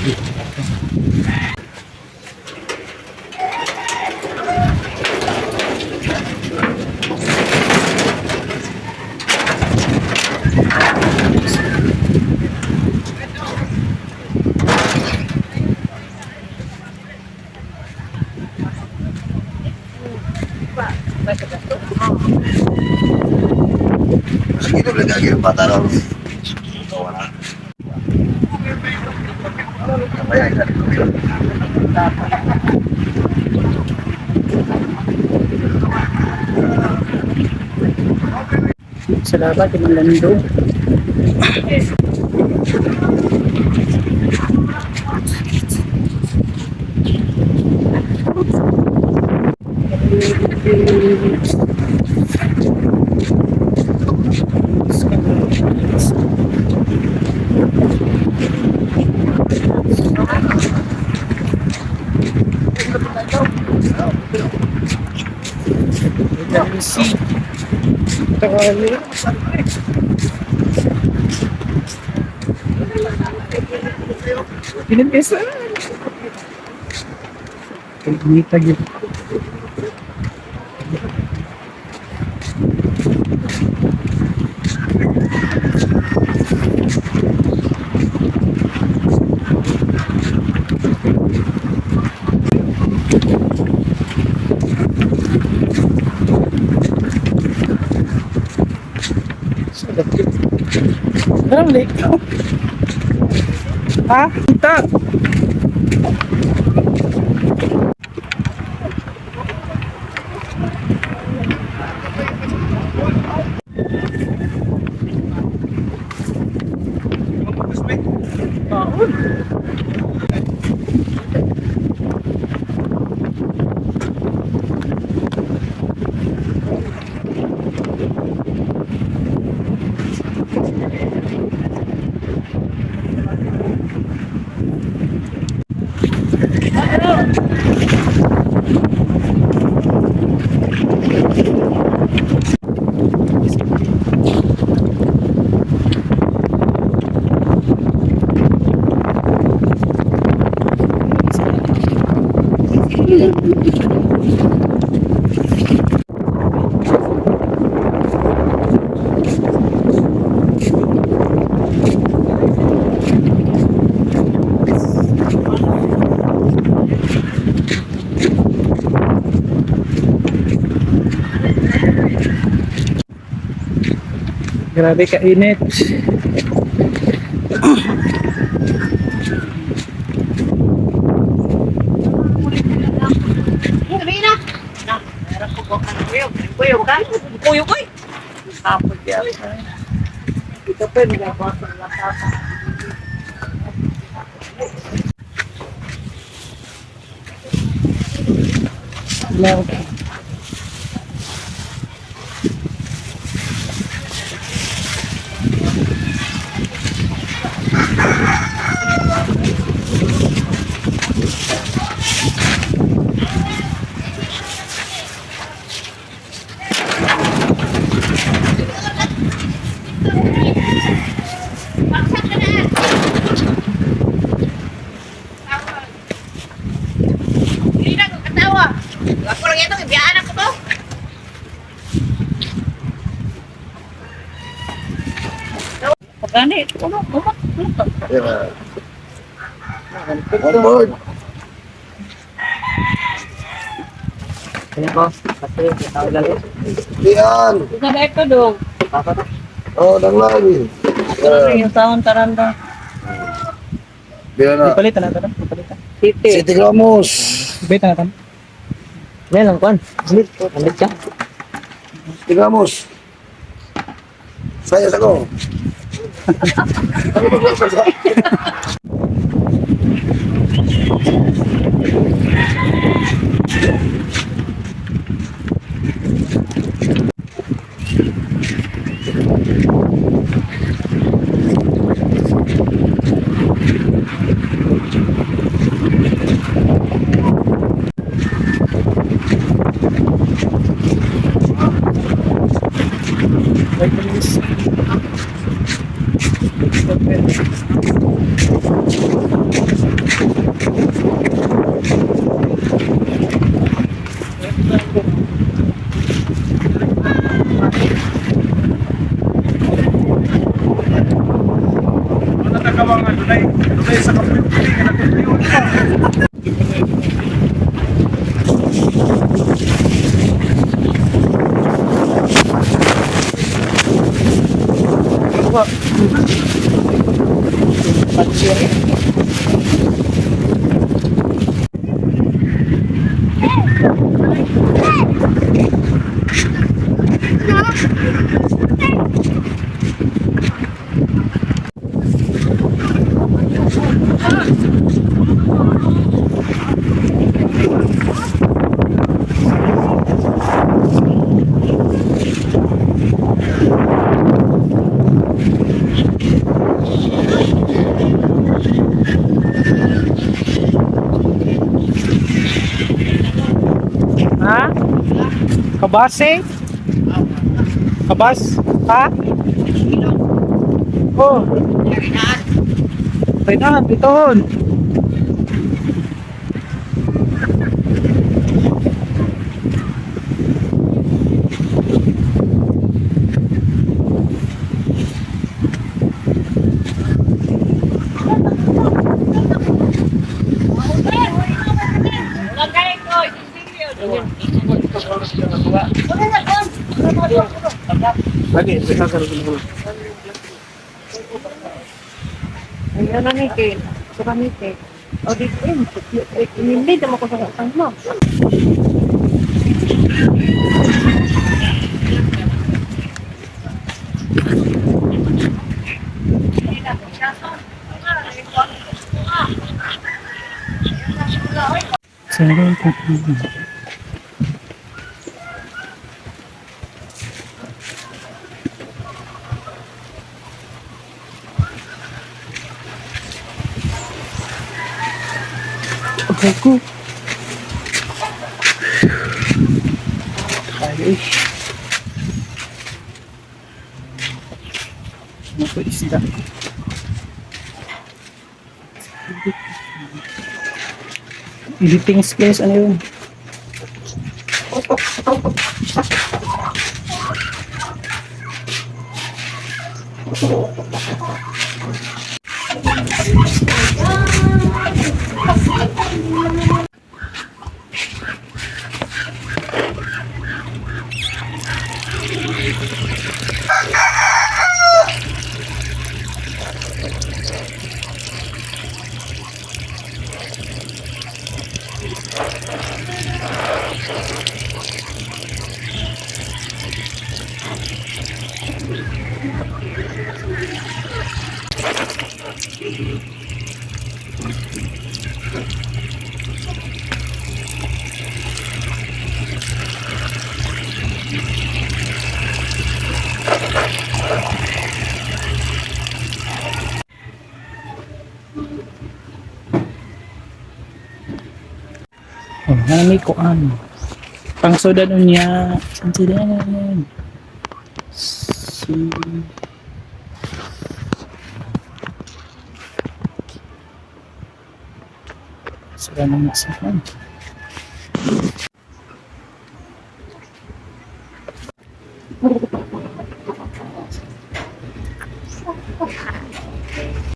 Sige, doon lagi ang bata ron. Salamat, imong lando. Vitamin C. Tagal. Pinagkesa. Kainita yun. Sarap yun. Parang late. Ha? Kita. Baon. Grabe kainit. Sabihin na. Na, meron ko ka ng kuyog. Kuyog ka? Kuyog ko eh. Tapos yan. Ito pa, nagawa ko ng tapa. Love. Baksak ka na. Hindi na ko katawa. Ako lang ito, ibiyaan ako to. Pagani, uno, uno, uno. Yeah. One board. Diyan. Ito dong. Oh, dang lagi. Yung taon taranda. Diyan na. Ipalitan na tanong. Ipalitan. City. City Gramos. Ipalitan na tanong. Meron kwan. Ambit ka. City Gramos. Saya sa ko. Ano ba ba? Vitamin C. Open. Ha? Kabase? Kabas? Ha? Oh. Rinahan, pitohon. Lagi, sa. Ayun na ni kay. So kami kay. O di eh, hindi mo ko sa utang mo. Seven, tatlo. Okay ko. Tayo eh. Ano po isda? Editing skills, ano yun? Oh, na may kuan. Pangsudan unya. Sansidan. Si. Sura na nga sa kan.